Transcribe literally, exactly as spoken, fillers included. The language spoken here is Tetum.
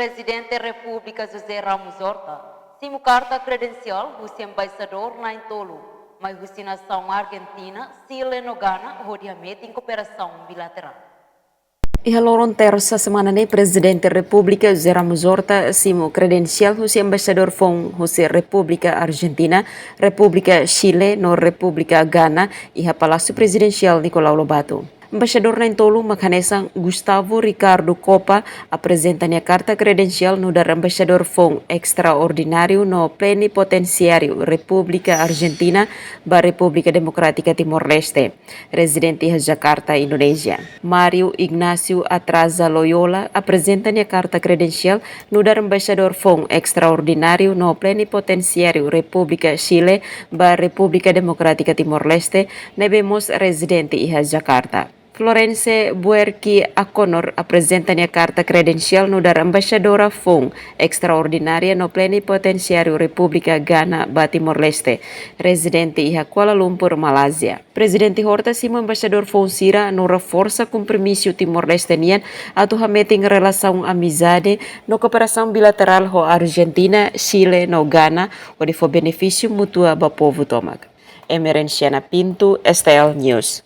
Prezidente Repúblika José Ramos Horta simu karta kredensiál husi embaixadór na'in-tolu mai husi nasaun Argentina, Chile no Ghana hodi hametin kooperasaun bilaterál. Iha loron tersa semana ne'e, Prezidente Repúblika José Ramos Horta simu kredensiál husi embaixadór foun husi Repúblika Argentina, Repúblika Chile no Repúblika Ghana iha Palásiu Prezidensiál Nicolau Lobato. Embaixadór na'in-tolu mak hanesan Gustavo Ricardo Copa aprezenta nia karta kredensiál nu'udar embaixadór foun estraordináriu no plenipotensiáriu Repúblika Argentina ba Repúblika Demokrátika Timor-Leste, rezidente iha Jakarta, Indonézia. Mário Ignácio Atraza Loyola aprezenta nia karta kredensiál nu'udar embaixadór foun estraordináriu no plenipotensiáriu Repúblika Chile ba Repúblika Demokrátika Timor-Leste, ne'ebé mós rezidente iha Jakarta. Florence Buerki Akonor aprezenta nia karta kredensiál nu'udar embaixadora foun estraordinária no plenipotensiáriu Repúblika Ghana ba Timor-Leste, rezidente iha Kuala Lumpur, Malázia. Prezidente Horta simu embaixadór foun sira no reforsa kompromisu Timor-Leste nian atu hametin relasaun amizade no kooperasaun bilaterál ho Argentina, Chile no Ghana, hodi fó benefísiu mútua ba povu tomak. Emerenciana Pinto, S T L News.